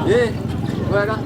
Ĩ, wega.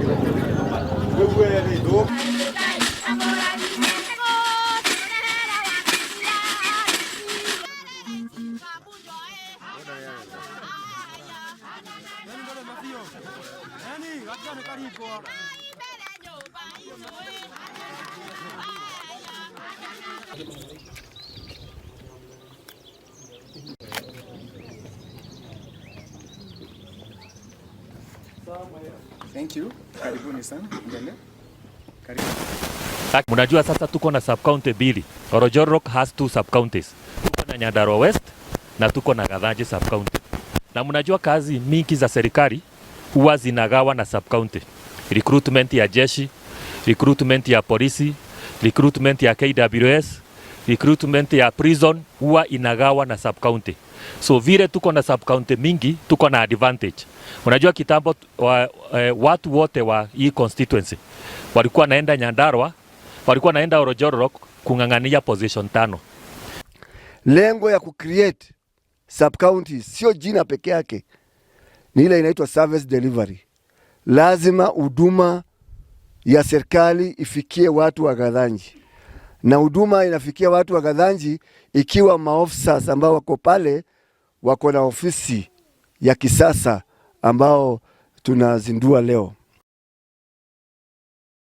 Thank you. Karibuni sana. Mbele. Karibu. Mnajua sasa tuko na sub county mbili. Oljolorok has two sub counties. Tuko na Nyandarua West na tuko na Gathanji sub county. Na mnajua kazi mingi za serikali huwa zinagawa na sub county. Recruitment ya jeshi, recruitment ya polisi, recruitment ya KWS, recruitment ya prison huwa inagawa na sub county. So vile tuko na sub county mingi, tuko na advantage. Unajua kitambo watu wote wa hii constituency walikuwa naenda Nyandarua, walikuwa naenda Oljolorok kung'ang'ania position tano. Lengo ya kucreate sub county sio jina peke yake, ni ile inaitwa service delivery. Lazima huduma ya serikali ifikie watu wa Gathanji, na huduma inafikia watu wa Gathanji ikiwa maofisa ambao wako pale wako na ofisi ya kisasa ambao tunazindua leo.